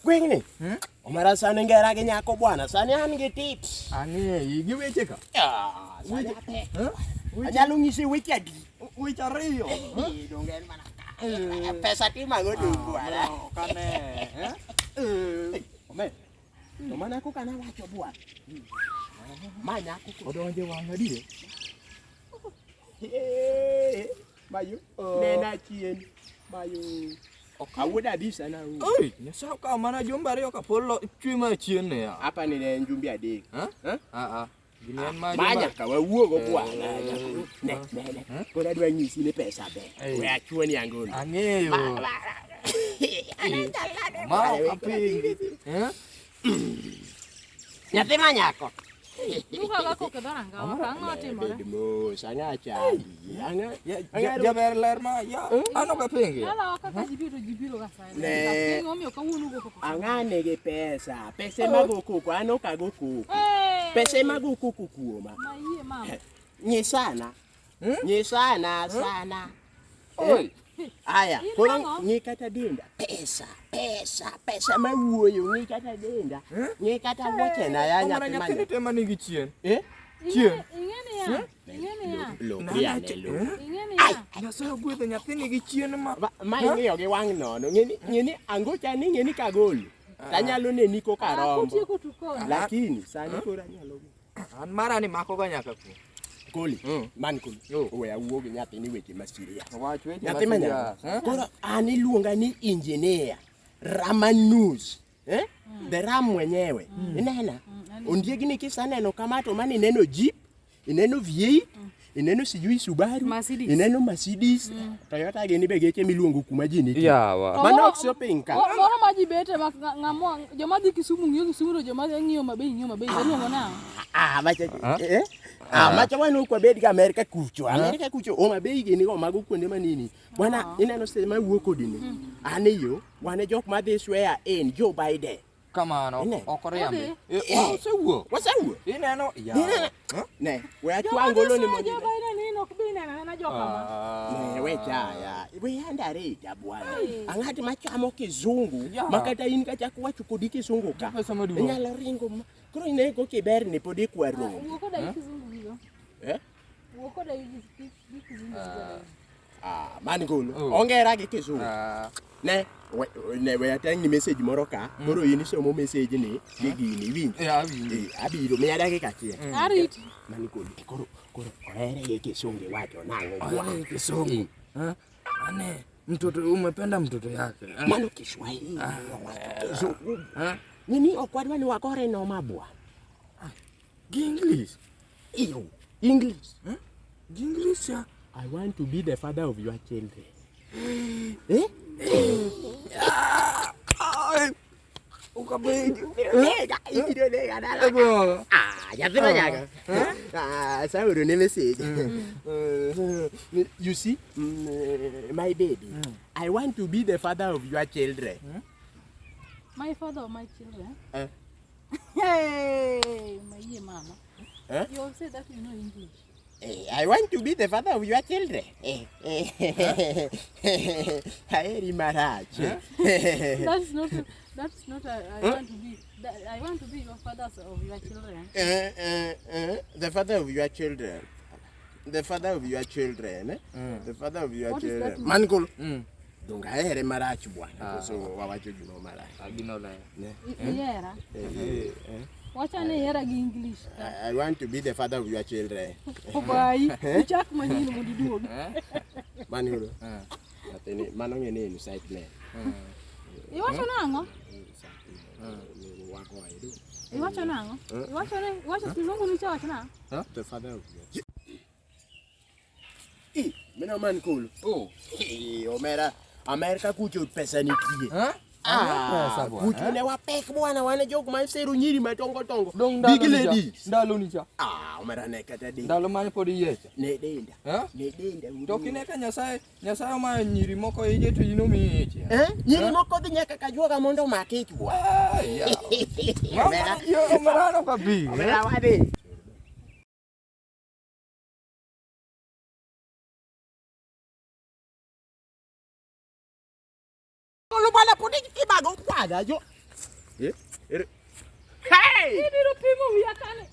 Gweng'ni. Hmm? Omera sani ngera gi nyako bwana, sani an gi tips. Ang'eyi gi weche ka. Ah, sani apek. Eh? Weche Anyalo nyisi weche adi? weche ariyo. Eh, donge en mana ka. Pesa timo ang'o dong bwana? Ok ane. Eh? Eh, Omer. To mana kaka nawacho bwana. Ma nyako ko. Odonje wang' adier. Eh, Mayo. Oh. Nena chien. Mayo. Awuod Abisa na u. Oi, Nyasaye okawo mana jumbe ariyo ka pod chwe ma chien ne ya. Apa ni ne en jumbe adek. Eh? Eh? Ah ah. Gini en ma Ma jumbe. nyaka wawuogo bwana. Eh. Nyaka- Ne, ne, ne. Koro adwa nyisi ni pesa ber. Eh. We achuoni angolo. Ang'eyo. Ma ok apenji. Eh? Nyathi ma nyako. Duka ga kok e dhorangawa ka, ang'o timore? Bed mos, ang'a chandi. Ang'a. Jaber ler ma ya an ok apenji. Dalawa kaka ji biro to ji biro ga silent. Ne. Akia gimomiyo kawuono ugo koko. Ang'a nigi pesa. Pese mag okoko, an ok ago koko. Hey! Pese mag okoko kuoma. Mayie mama. Nyisana. Hmm? Nyisana sana. Oi. Aya, In koro ang'o? ng'i kata denda. Pesa, pesa, pesa mawuoyo, ng'i kata denda. Ng'i kata wuochena ya Omera nyathi ma nyathini nyako. te ma nigi chien. Eh? Chien. Ing'e niya, ing'e niya, Lokri ane, lokri. ing'e niya. Nyasaye ogwedho nyathini gi chien ma Ma ing'iyo gi wang' nono. Ng'eni ng'eni angocha ni ng'eni kagolo. Tanyalo neni koka Ah, rombo. kutieko to koni. Lakini sani koro anyalo an mara ni mako ga nyaka ku. Koli, Mm. man koli. Oh. We awuo gi nyathini weche ma serious. Wach weche Nyathi ma ma nyako. serious, eh? Koro an iluonga ni engineer Ramanus. Eh? The Ram mwenyewe. Inena? Ondiegni kisaneno kama to mano ineno Jeep, ineno V8, ineno sijui Subaru, Mercedes. ineno Mercedes, Toyota gini be geche miluongo kuma ji nitie. Yawa. Mano ok shopping ka. Moro ma ji bete ma ng'ama joma dhi Kisumu ng'iyo Kisumu to joma ng'iyo Mabei ng'iyo Mabei iluongo nang'o? Ah, macha eh? Ah, macha wan ok wabed ga Amerika kucho. Amerika kucho Homa Bay gini go mago kuonde manini. Bwana ineno seche ma wuok kodi ni. An e yo, wan e jok madhi swear in Joe Biden. Kamano Ine. ok oriambi. Odhi. Eh, Osewuok. Wasewuok. Ineno yawa. Ineno. Ne, we Joma achwa dhi ngolo ni soyo mondo. Joe Biden ni ok bi neno anena jokama. Ne, we chaya. We andareta bwana. Ang'at machamo kizungu Ya. makata in kachako wacho kodi kizungu ka. Pesa maduong'. Inyalo ringo ma. Koro ine ko kiber ni pod ikwaro. Wuo koda gi kizungu gigo. Eh? Wuo koda gi kizungu gigo. Ah, man golo. Oh. Ongera gi kizungu. Ah, Ne, we, ne we atang' ni message moro ka. Koro in isomo message ni gi gini iwinjo. eh, awinjo. Eh, abiro miya dakika achiel. Ariti. Mani kodi. Koro koro ohere gi kizungu iwacho nang'o bwana? Ohere gi kizungu. Eh? Ane, mtoto umependa mtoto yake. Eh? Mano Kiswahili owacho kizungu. Eh? Nini ok wadwa ni wagore noma bwana. Gi English. Ew, English. Gi English ya. I want to be the father of your children. Eh? Ai. Ukabeji. Nega, ibiro nega dala. Ego. Ah, nyathi ma nyako. Ah, saoro ne message. You see, my baby, I want to be the father of your children. My father or my children? Eh. Hey, my mama. Eh? You say that you know English. Eh, I want to be the father of your children. Eh, eh, Aheri marach. That's not I want to be that, I want to be your fathers of your children. Eh, eh, eh, the father of your children. The father of your children. Eh? The father of your What is children. that mean? Man gol. Mm. Donge ahere marach bwana. Koso wawacho gimoro marach. Agino ler. Ne. Ihera. Eh, eh. Wacha ni ihera gi English. I want to be the father of your children. Obayi, ichak manyien mondo iduog. Man golo. Eh. Nyathini mano ng'e ni incitement. Iwacho nang'o? Wagoye do. Iwacho nang'o? Iwacho ni iwacho kizungu nicha wacho nang'o? The father of your Eh, mano man kolo. Oh. Eh, omera, Amerika kucho pesa nitie. Eh? Ah, Pesa bwana. kucho ne wapek bwana, wan jok ma sero nyiri matongo tongo. Dong Big ndalo ni cha. ladies. Ndalo ni cha. Ah, omera ne kata denda. Ndalo mane pod iyiecha. Ne denda. Eh? Ne denda. To kine ka Nyasaye Nyasaye omayo nyiri moko ije to in omiyi ich. ya. Eh? Nyiri moko dhi nyaka kajuoga mondo omak ich bwana. Ah, yawa. Omera, Yo, omera no kabi. omera wadhi. Kolo bwana pod ibago kwada jo. Eh? Ere. Hey! Ibiro pimo wiya kane.